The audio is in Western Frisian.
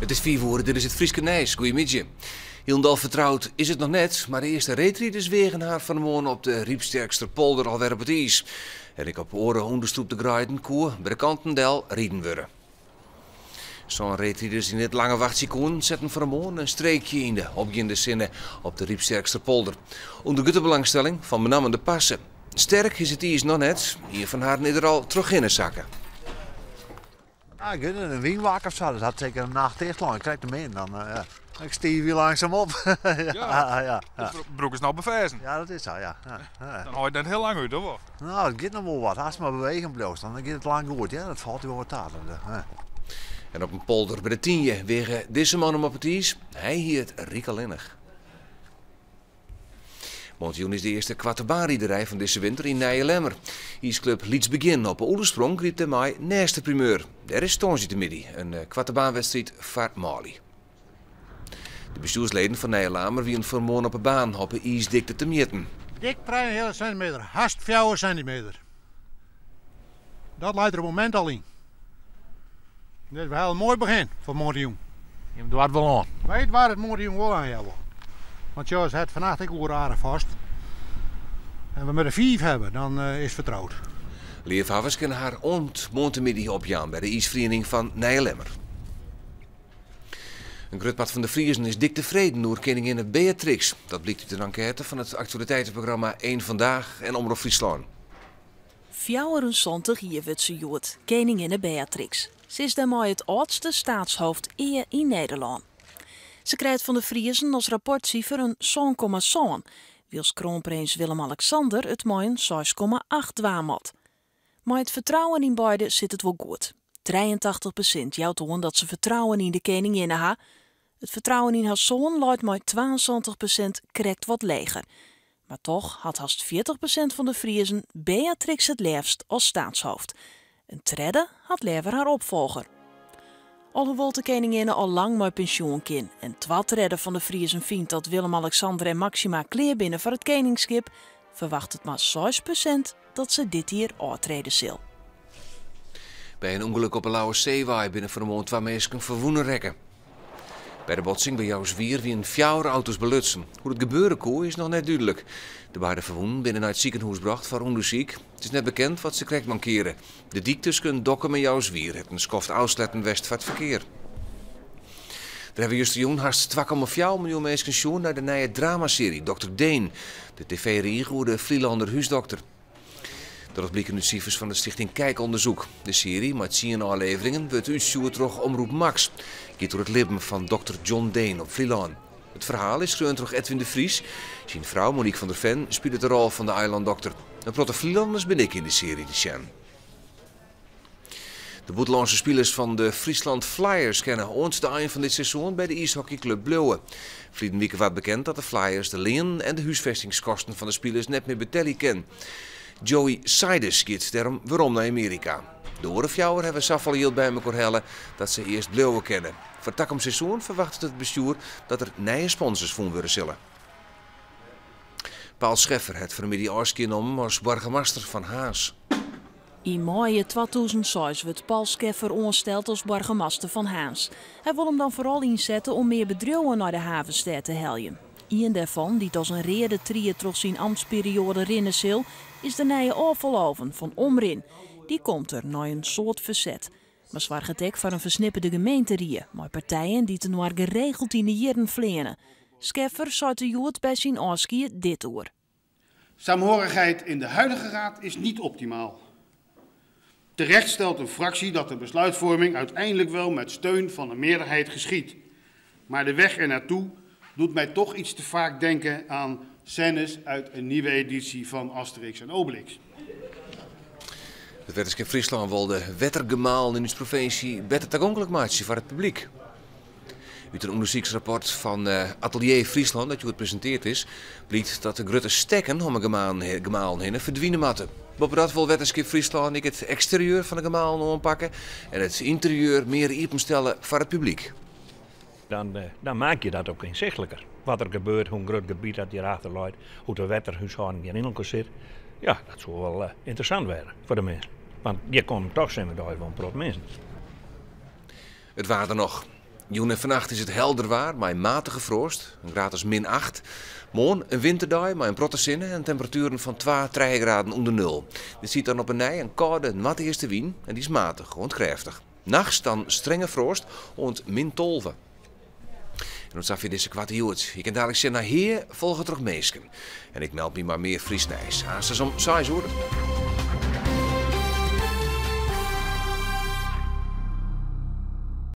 It is fiif oere, dit is it Fryske nijs. Goeiemiddei. Hielendal fertroud is it noch net, mar de earste reedriders weagen har fan 'e moarn op de Rypsterksterpolder alwer op it iis. En ek op oare ûnderstrûpte greiden koe by de kanten del riden wurde. Sân reedriders dy't net langer wachtsje koenen, setten fan 'e moarn in streekje yn de opgeande sinne op de Rypsterksterpolder. Under grutte belangstelling fan benammen de parse. Sterk is it iis noch net, ien fan harren is der al trochhinne sakke. Ah, ik in wynwak of sa, dat hat seker in nacht ticht lein, krekt te min. Dan, ja. Ik stiif langsaam op. Ja, ja, ja. De broek is no beferzen. Ja, dat is sa, ja. Ja. Dan hâld je it net hiel lang út, of wat? No, it giet noch wol wat. Ast mar bewegen bliuwst, dan giet it lang goed, ja. Dat falt dy wol wat ta. Ja. En op in polder by De Tynje weage dizze man him op it iis. Hy hie it ryk allinnich. Moarntejûn is de earste koartebaanriderij fan dizze winter yn Nijelemmer. Iisklup Lyts Begjin op 'e Oelesprong grypt dêrmei nêst de primeur. Dêr is tongersdeitemiddei in koartebaanwedstriid foar manlju. De bestjoersleden fan Nijelamer wienen fan 'e moarn op 'e baan op 'e iisdikte te mjitten. Dik trijeënheale sintimeter, hast fjouwer sintimeter. Dat leit der op it momint al yn. Dit is wel in moai begjin foar moarntejûn. Jim doart wol oan. Wy doare it moarntejûn wol oan, jawol. Want sjoch, it hat fannacht ek oer aardich froast. En we moatte fiif hawwe, dan is it fertroud. Leafhawwers kinne har oant moarntemiddei opjaan by de iisferiening fan Nijelemmer. In grut part fan de Friezen is dik tefreden oer keninginne Beatrix. Dat blykt út in enkête fan it aktualiteiteprogramma Eén Vandaag en Omrop Fryslân. 74 jier wurdt se hjoed, keninginne Beatrix. Se is dêrmei it âldste staatshoofd ea yn Nederlân. Se krijt fan de Friezen as rapportsifer in 7,7, wylst kroanprins Willem-Alexander it mei in 6,8 dwaan moat. Mei it fertrouwen yn beide sit it wol goed. 83% jout oan dat se fertrouwen yn de keninginne ha. It fertrouwen yn har soan leit mei 72% krekt wat leger. Mar toch hat hast 40% fan de Friezen Beatrix it leafst as staatshoofd. In tredde hat leaver har opfolger. Alhoewol't de keninginne al lang mei pensjoen kin en twa tredde fan de Friezen fynt dat Willem-Alexander en Maxima klear binne foar it keningskip, ferwachtet mar 6% dat se dit jier ôftrede sil. By in ûngelok op 'e Lauwersseewei binne fan 'e moarn twa minsken ferwûne rekke. By de botsing by Jouswier wienen fjouwer auto's belutsen. Hoe't it gebeure koe is noch net dúdlik. De beide ferwûnen binne nei it sikehûs brocht foar ûndersyk. It is net bekend wat se krekt mankearre. De dyk tusken Dokkum en Jouswier hat in skoft ôfsletten west foar it ferkear. Der hawwe justerjûn hast 2,4 miljoen minsken sjoen nei de nije dramasearje Dokter Deen, de tv-rige oer de Flylanner húsdokter. Dat docht bliken út sifers fan de Stichting Kijkonderzoek. De searje, mei tsien ôfleveringen, wurdt útstjoerd troch Omroep Max. Giet oer it libben fan dokter John Deen op Flylân. It ferhaal is skreaun troch Edwin de Vries. Syn frou Monique van der Ven spilet de rol fan de eilândokter. In protte Flylanners binne ek yn de searje te sjen. De bûtenlânske spilers fan de Friesland Flyers kinne oant de ein fan dit seizoen by de iishockeyklup bliuwe. Ferliden wike waard bekend dat de Flyers de leanen en de húsfestingskosten fan de spilers net mear betelje kin. Joey Seides giet dêrom werom nei Amearika. De oare fjouwer hawwe safolle jild by mekoar helle dat se earst bliuwe kinne. Foar takom seizoen ferwachtet it bestjoer dat der nije sponsors fûn wurde sille. Paul Scheffer hat fan 'e middei ôfskie nommen as boargemaster fan Harns. Yn maaie 2006 wurdt Paul Scheffer oansteld as boargemaster fan Harns. Hy wol him dan foaral ynsette om mear bedriuwen nei de havenstêd te heljen. Ien dêrfan, dy't as in reade tried troch syn amtsperioade rinne sil, is de nije ôffaloven fan Omrin. Dy komt der nei in soad ferset. Mar soarget ek foar in fersnipperde gemeenterie mei partijen dy't inoar geregeld yn de hierren fleane. Scheffer seit der hjoed by syn ôfskie dit oer. Saamhorigheid in de huidige raad is niet optimaal. Terecht stelt een fractie dat de besluitvorming uiteindelijk wel met steun van een meerderheid geschiedt. Maar de weg ernaartoe doet mij toch iets te vaak denken aan scènes uit een nieuwe editie van Asterix en Obelix. It Wetterskip Fryslân wol de wettergemalen yn ús provinsje better tagonklik meitsje foar it publyk. Ut in ûndersyksrapport fan Atelier Fryslân dat hjoed presinteard is, blykt dat de grutte stekken om 'e gemalen hinne ferdwine moatte. Boppedat wol Wetterskip Fryslân ek it eksterieur fan de gemalen oanpakke en it ynterieur mear iepenstelle foar it publyk. Dan, dan maak je dat ook inzichtelijker. Wat der gebeurt, hoe grut gebiet dat hjirachter leit, hoe't de wetterhúshâlding hjir yn elkoar sit. Ja, dat soe wol ynteressant wêze foar de minsken. Want hjir komme toch simmerdeis wol in protte minsken. It waar dan noch. Jûn en fannacht is it helder waar mei matige froast, in graad as min 8. Moarn in winterdei mei in protte sinne en temperatueren fan 2, 3 graden ûnder nul. Der stiet dan op 'e nij in kâlde noardeastewyn en dy is matich oant krêftich. Nachts dan strenge froast oant min 12. En oant safier dizze koarte Hjoed. Je kin daliks sjen nei Hea, folge troch minsken. En ik meld my mei mear Frysk nijs. Aanstens om 6 oere.